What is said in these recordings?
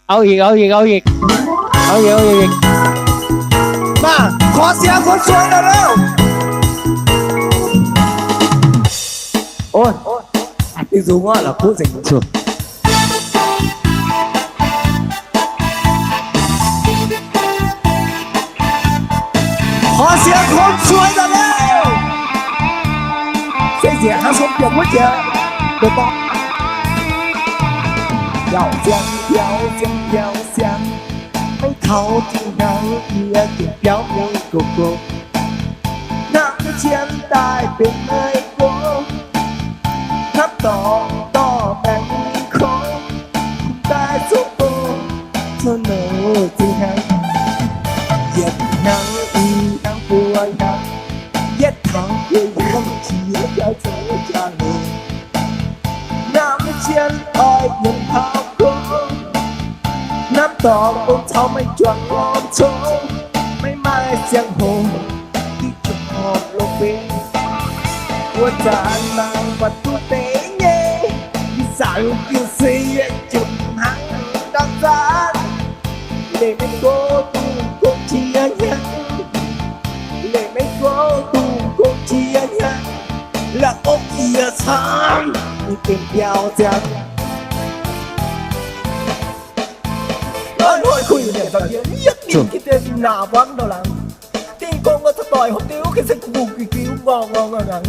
เอาอีก เอาอีก เอาอีก เอาอีก เอาอีก มา ขอเสียงคนสวยหน่อยเร็ว โอ้ย อัดติดสูงว่ะเหรอ พูดเสียงสูง ขอเสียงคนสวยหน่อยเร็ว 谢谢 หาสมเกียรติ เมื่อกี้ เดี๋ยวต่อ เดี๋ยวเสียง เดี๋ยวเสียง เดี๋ยวเสียง ไม่เท่าจริงหนัง เอียเก่งเปรี้ยวมีโกโก้ น้ำเชียนตายเป็นไม้โก้ น้ำต่อ ต่อแบ่งมีโค้ง ตายสุโข สนุกจริงหนัง เหยียดหนัง อีหนังปัวหนัง เหยียดเท้า เยียดหนัง เฉียดยาวเสียจางเลย น้ำเชียนตายเพียงเท้าโค้ง น้ำต่อ องค์เท้าไม่จวนงอมโชว์ ไม่ไม้เสียงโห ที่จวนงอมลงเป็น หัวใจนางประตูเตเย่ อีสานกินเสียจุ่มหังดังสาร เลยไม่โก้ตุ่มคงเชียร์ยัง เลยไม่โก้ตุ่มคงเชียร์ยัง และอกเอียสาม มันเป็นเดียวจัง Ôi, ôi, khui niệm dòng điện, liếc nhìn cái tên nạ vắng đầu lắng. Tinh công có thật đòi hộp tiêu, cái sân cùng kỳ cứu vòng vòng vòng vòng.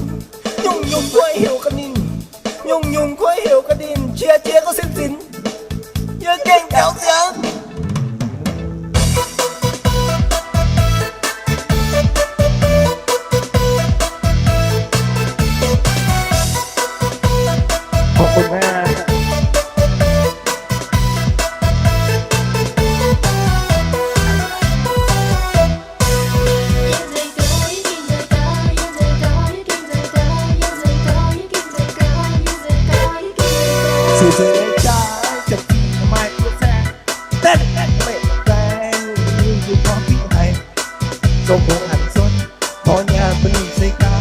Nhung nhung khuấy hiểu cái nhìn, nhung nhung khuấy hiểu cái nhìn, chia chia có xin xin. Nhớ kênh kéo dưỡng. ขอบคุณมาก Sự dễ trái chật chịu mai của xe. Tết Tết mệt tay, dù có tiếng hay. Trong buồng hành xuân, có nhà bên xây ca.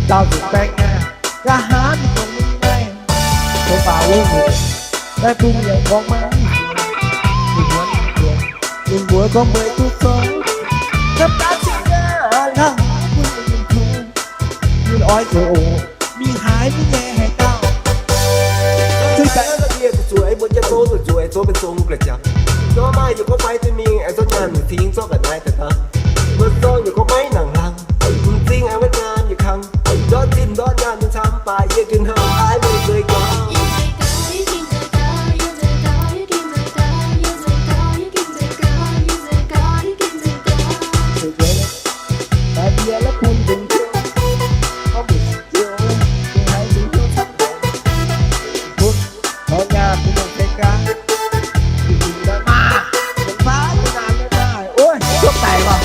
Tao dừng tay nga, ca hát đi cùng mình đây. Trong bà uống rượu, tay buông nhẹ con má. Mình muốn, mình muốn có mười phút thôi. Thấp tá xin ra, là mình thu. Mình ói rồi ổ, mình hái, mình nhẹ hay tao. Chui cãi ớt là bia của chuối, muốn chân tố rồi chuối, chuối bên sông gửi trắng. Gió mai dù có quay tụi mình, em rất nhàn, mình thính gió cả ngày thật thơm. Mưa gió dù có máy nặng lăng, mình thính em vẫn nhàn, mình khăng. Gió thìn gió nhàn, mình thăm, bài yên thìn hâm, ai mình rơi gió. Ôi, thuốc tay vào.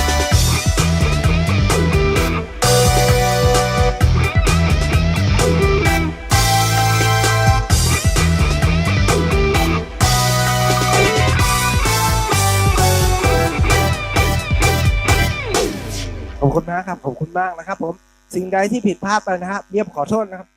Cảm ơn các bạn, cảm ơn các bạn.สิ่งใดที่ผิดพลาดไปนะครับ เรียบขอโทษนะครับ